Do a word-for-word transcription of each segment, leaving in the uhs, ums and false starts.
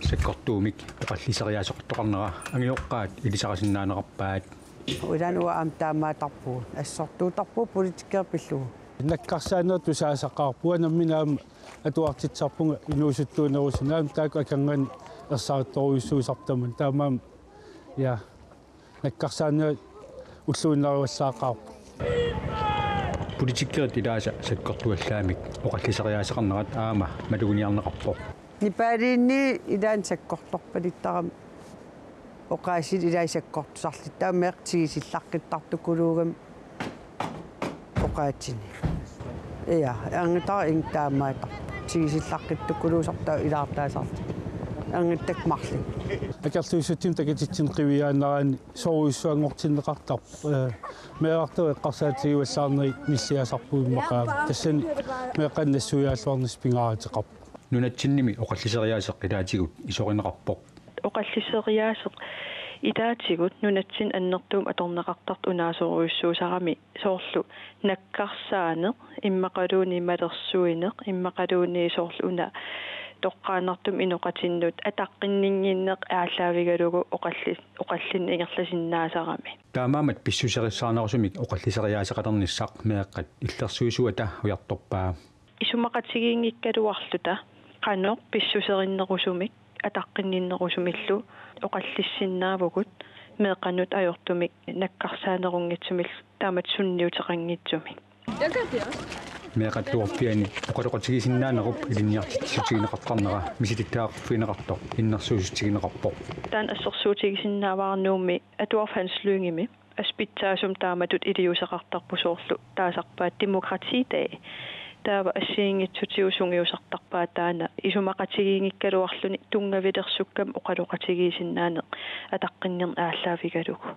Sakkortuumik oqalliseriaaseqartoqarnera angajoqqaat ilisarisinnaaneqarpaat. Uilan uanga aamma taamaattarpugut. Assortuuttarpugut politikerit pillugu. Nakkarsaaneq tusaasaqaarpunga nammineq aamma atuartitsisarpunga inuusuttuunerusunut aamma taakku akornanni ersarittorujussuusartut tamanna. Taamaammat ja nakkarsaaneq ulluinnarivallaaqaarpoq. Politikerit ilaasa sakkortuallaamik oqalliseriaaseqarnerat aamma maluginiarneqarpoq. Nipaaliinni ilaanni sakkortorpaluttarami oqaasiit ilaat sakkortusarlutik taava meeqqat tigisillaqqittartukuluugamik oqaatsini. Ja, angitaa ing taamaata. Tigisillaqqittukuluusartaa ilaartaasarlutik. Angittak marluk. Akerliussutsimik takutitsineq qiviaannaraanni soorujussuanngortinneqartarpoq. Eh, meerartagut eqqarsaatigivallaarnerit nilliasarput immaqa aamma. Tassani meeqqanut nassuiaalluarnissaq pingaaruteqarpoq. Nunatsinnimi oqalliseriaaseq ilaatigut isorineqarpoq. Oqalliseriaaseq ilaatigut nunatsinni annertuumik atorneqartartut unaasorujussuusarami soorlu nakkarsaaneq immaqaluunniit malersuineq immaqaluunniit soorlu una toqqaannartumik inoqatinnut ataqqinninnginneq aallaavigalugu oqalli-, oqallinneq ingerlasinnaasarami. Taamaammat pissuserissaarnerusumik oqalliseriaaseqalernissaq meeqqat illersuisuata ujartorpaa. Isumaqatigiinngikkaluarluta qanoq pissuserinnerusumik ataqqinninnerusumillu oqallissinnaavugut meeqqanut ajortumik nakkarsaanerunngitsumillu taamatut sunniuteqanngitsumik. Meeqqat tuorpiani oqaloqatigisinnaanerup ilinniartitsissutigineqartarnera misilittagaqarfigineqartoq innersuussutigineqarpoq. Taanna assersuutigisinnaavara Nuummi Atuarfik Hans Lyngemi. Assut pitsaasumik taamatut iliuuseqartarpoq soorlu taasarpaat demokratidag. Taava assigiinngitsutigut sungiusartarpaat taanna isumaqatigiinngikkaluarluni tunngavilersukkamik oqaloqatigiissinnaaneq ataqqinnernik aallaavigalugu.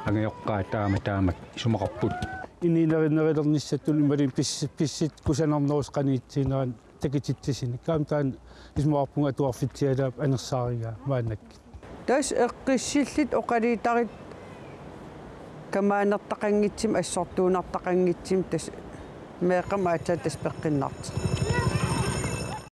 Angajoqqaat taama taamak isumaqarput. Inuunerinerulernissatut imaluunniit pis-, pissutsit kusanarnerusut qanoq itsiginerannik takutitsisunik. Aamma taanna isumaqarpunga atuarfitsialaap anersaarigaa maannakkut. Tassa eqqissillutik oqaluutariit kamaanertaqanngitsumik assortuunartaqanngitsumik tassa meeqqamik aatsaat tassa peqqinnartoq.